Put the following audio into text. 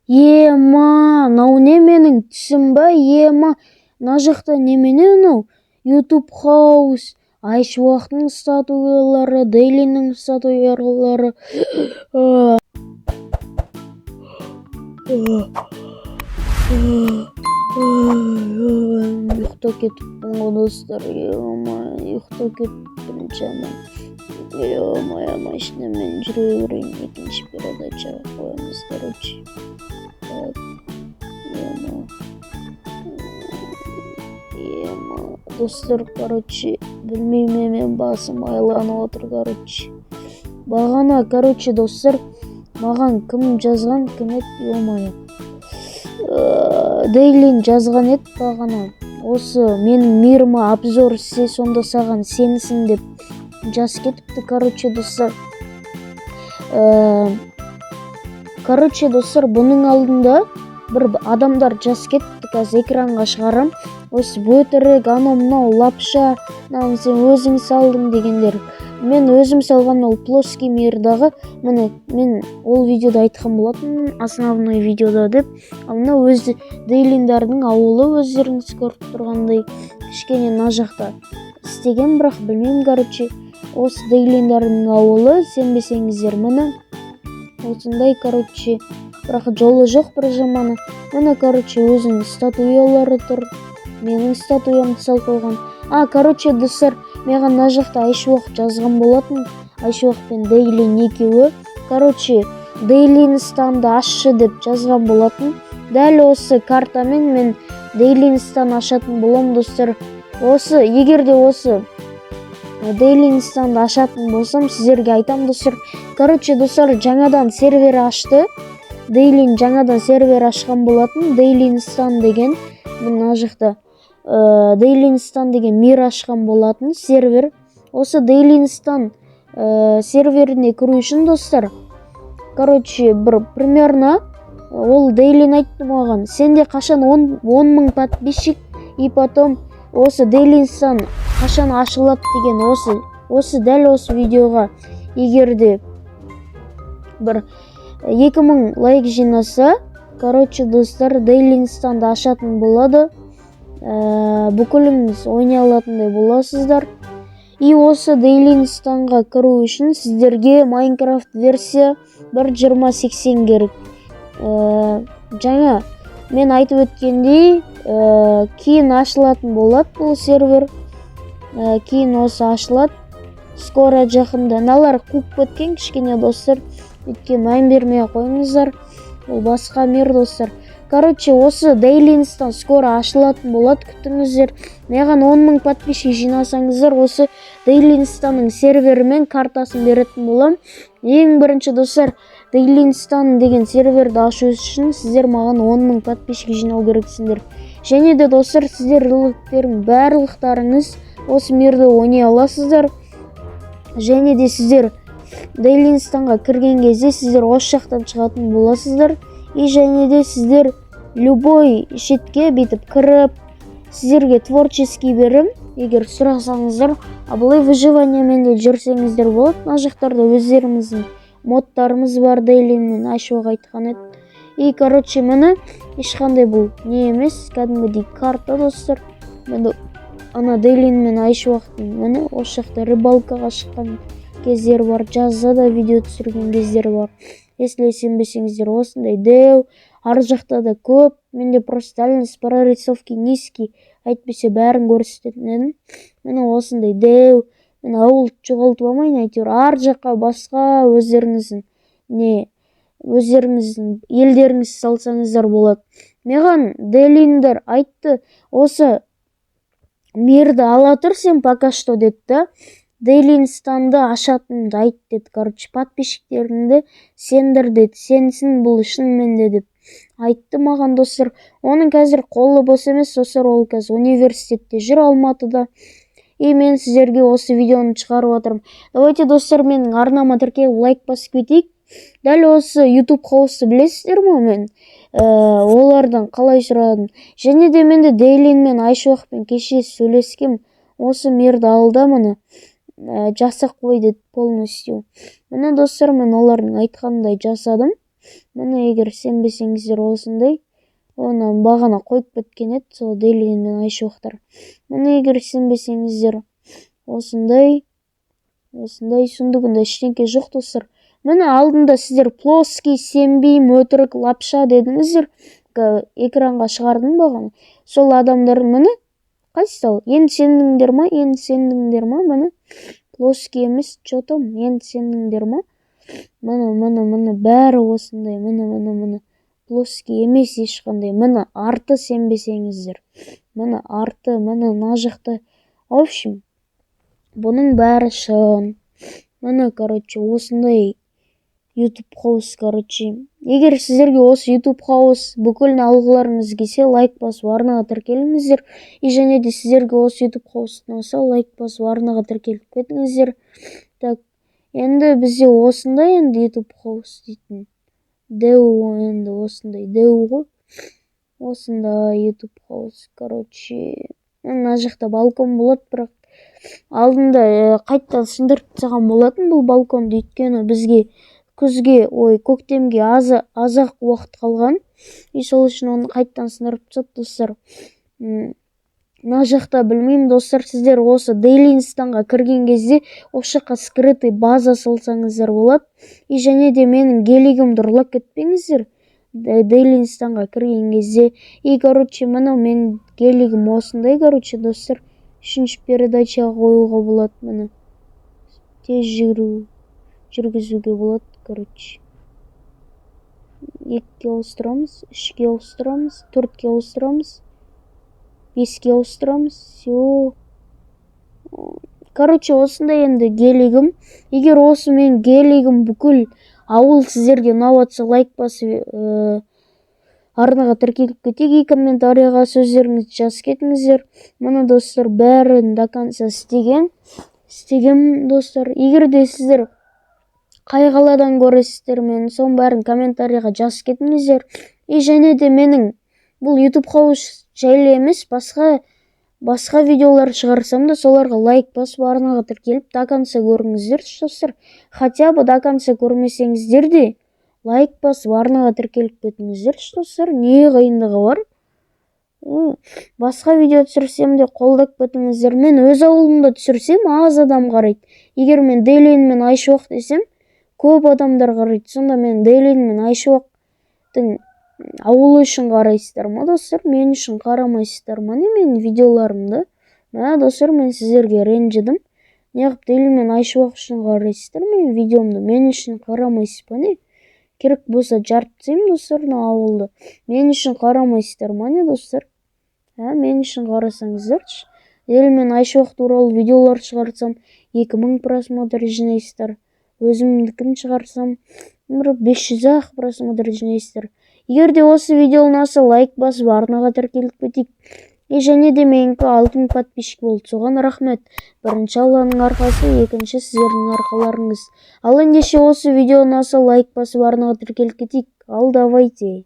Ема, мынау не, менің түсім ба? Ема, мына жақта немене мынау? Ютуб хаус, Айшуақтың статуялары, Дейлиннің статуялары. Ұйықтап кетіппін ғой, достар. Ема, ұйықтап кетіппін жаман. Ё-моё, машинамен жүре берейін, екінші передачаға қоямыз, короче. Так, ема. Ема, достар, короче, білмеймін, мен басым айланып отыр, короче. Бағана, короче, достар, маған кім жазған, кім еді, ё-моё. Дейлин жазған еді бағана. Осы менің мирыма обзор істе, сонда саған сенсін деп жазып кетіпті, короче, достар. Короче, достар, бұның алдында бір адамдар жазып кетіпті, қазір экранға шығарам. Осы өтірік, анау мынау лапша, мынаны сен өзің салдың дегендер. Мен өзім салған ол плоский мирдағы, міне, мен ол видеода айтқан болатынмын, основной видеода деп. Ал мынау өзі Дейлиндардың ауылы, өздеріңіз көріп тұрғандай, кішкене мына жақта істеген, бірақ білмеймін, короче, осы Дейлиндардың ауылы, сенбесеңіздер, міне осындай, короче, бірақ жолы жоқ бір жаманы. Міне, короче, өзінің статуялары тұр, менің статуямды салып қойған. А, короче, достар, маған мына жақта Айшуақ жазған болатын, Айшуақ пен Дейлин екеуі. Короче, Дейлинстанды ашшы деп жазған болатын. Дәл осы картамен мен Дейлинстан ашатын боламын, достар. Осы егер де осы Дейлинстанды ашатын болсам, сіздерге айтамын, достар. Короче, достар, жаңадан сервер ашты. Дейлин жаңадан сервер ашқан болатын, Дейлинстан деген. Мына жақта Дейлинстан деген мир ашқан болатын сервер. Осы Дейлинстан серверіне кіру үшін, достар, короче, бір примерно ол Дейлин айтты маған: сенде қашан 10 мың подписчик и потом осы Дейлинстан қашан ашылады деген. Осы дәл осы видеоға егер де бір 2000 лайк жинаса, короче, достар, Дейлинстанды ашатын болады. Бүкіліңіз ойнай алатындай боласыздар. И осы Дейлинстанға кіру үшін сіздерге Майнкрафт версия 1.20.80 керек. Жаңа мен айтып өткендей, кейін ашылатын болады бұл сервер. Кейін осы ашылады скоро, жақында. Мыналар қуып кеткен кішкене, достар, өйткені мән бермей ақ қойыңыздар, бұл басқа мир, достар. Короче, осы Дейлинстан скоро ашылатын болады, күтіңіздер. Маған 10 мың подписчик жинасаңыздар, осы Дейлинстанның сервері мен картасын беретін боламын. Ең бірінші, достар, Дейлинстан деген серверді ашу үшін сіздер маған 10 мың подписчик жинау керексіңдер. Және де, достар, сіздер барлықтарыңыз осы мирді ойнай аласыздар. Және де сіздер Дейлинстанға кірген кезде сіздер осы жақтан шығатын боласыздар. И және де сіздер любой шетке бүйтіп кіріп, сіздерге творческий берем, егер сұрасаңыздар. А былай выживаниемен де жүрсеңіздер болады. Мына жақтарда өздеріміздің модтарымыз бар, Дейлин мен Айшуақ айтқан еді. И, короче, міне, ешқандай бұл не емес, кәдімгідей карта, достар. Міне, ана Дейлин мен Айшуақтың, міне, осы жақта рыбалкаға шыққан кездері бар, жазда да видео түсірген кездері бар. Если сенбесеңіздер, осындай дәу, ар жақта да көп. Менде просто дальность прорисовки низкий, әйтпесе бәрін көрсететін едім. Міне, осындай дәу. Мен ауылды жоғалтып алмайын әйтеуір. Ар жаққа басқа өздеріңіздің не, өздеріңіздің елдеріңіз салсаңыздар болады. Маған Делиндер айтты: осы мирді ала тұр сен пока что деді да, Дейлинстанды ашатынымды айт деді. Короче, подписчиктеріңді сендір деді, сенсін бұл шынымен де деп айтты маған, достар. Оның қазір қолы бос емес, достар, ол қазір университетте жүр Алматыда. И мен сіздерге осы видеоны шығарып жатырмын. Давайте, достар, менің арнама тіркеліп, лайк басып кетейік. Дәл осы YouTube хаусты білесіздер ма? Мен олардан қалай сұрадым. Және де мен де Дейлин мен Айшуақпен кеше сөйлескем. Осы мирді ал да, міне, жасап қой деді полностью. Міне, достар, мен олардың айтқанындай жасадым. Міне, егер сенбесеңіздер, осындай. Оны бағана қойып кеткен еді сол Дейлин мен Айшуақтар. Міне, егер сенбесеңіздер, осындай, осындай. Сундугында ештеңке жоқ, достар. Міне, алдында сіздер плоский, сенбеймін, өтірік, лапша дедіңіздер. Экранға шығардым бағана сол адамдар. Міне, қайсысы? Ал енді сендіңдер ма? Енді сендіңдер ма? Міне, плоский емес, че там, енді сендіңдер ма? Міне, міне, міне, бәрі осындай. Міне, міне, міне, плоский емес ешқандай. Міне, арты, сенбесеңіздер, міне, арты, міне, мына жақта. В общем, бұның бәрі шын. Міне, короче, осындай Ютуб хаус. Короче, егер сіздерге осы Ютуб хаус бүкіл алғыларыңыз келсе, лайк басып, арнаға тіркеліңіздер. И және де сіздерге осы Ютуб хаус ұнаса, лайк басып, арнаға тіркеліп кетіңіздер. Так, енді бізде осындай енді Ютуб хаус дейтін дәу, енді осындай дәу ғой, осындай Ютуб хаус. Короче, мына жақта балкон болады, бірақ алдында қайтадан сындырып тастаған болатын бұл балконды, өйткені бізге күзге, ой, көктемге аз аз-ақ уақыт қалған, и сол үшін оны қайтадан сындырып тастады, достар. Мына жақта білмеймін, достар, сіздер осы Дейлинстанға кірген кезде осы жаққа скрытый база салсаңыздар болады. И және де менің гелигімді ұрлап кетпеңіздер Дейлинстанға кірген кезде. И, короче, мынау менің гелигім осындай. Короче, достар, үшінші передачаға қоюға болады. Міне, тез жүру, жүргізуге болады. Короче, екіге ауыстырамыз, үшке ауыстырамыз, төртке ауыстырамыз, беске ауыстырамыз. Все, короче, осындай енді гелигім. Егер осы менің гелигім, бүкіл ауыл сіздерге ұнап жатса, лайк басып, арнаға тіркеліп кетейік и комментарийға сөздеріңізді жазып кетіңіздер. Міне, достар, бәрін до конца істеген, істеген. Достар, егер де сіздер қай қаладан көресіздер мені, соның бәрін комментарийға жазып кетіңіздер. И және де менің бұл Ютуб хаус жайлы емес, басқа басқа видеолар шығарсам да, соларға лайк басып, арнаға тіркеліп, до конца көріңіздерші, достар. Хотя бы до конца көрмесеңіздер де, лайк басып, арнаға тіркеліп кетіңіздерші, достар, не қиындығы бар? Басқа видео түсірсем де, қолдап кетіңіздер. Мен өз ауылымда түсірсем, аз адам қарайды. Егер мен Дейлин мен Айшуақ десем, көп адамдар қарайды. Сонда мен Дейлин мен Айшуақтың ауылы үшін қарайсыздар ма, достар? Мен үшін қарамайсыздар ма, не, менің видеоларымды? Мә, достар, мен сіздерге ренжідім. Неғып Дейлин мен Айшуақ үшін қарайсыздар менің видеомды, мен үшін қарамайсыз ба, не? Керек болса, жарып тастаймын, достар, мына ауылды. Мен үшін қарамайсыздар ма, не, достар? Ә, мен үшін қарасаңыздаршы. Дейлин мен Айшуақ туралы видеолар шығарсам, 2000 просмотр жинайсыздар, өзімдікін шығарсам, бір 500 ақ просмотр жинайсыздар. Егер де осы видео ұнаса, лайк басып, арнаға тіркеліп кетейік. И және де менікі 6000 подписчик болды, соған рахмет. Бірінші Алланың арқасы, екінші сіздердің арқаларыңыз. Ал ендеше, осы видео ұнаса, лайк басып, арнаға тіркеліп кетейік. Ал давайте.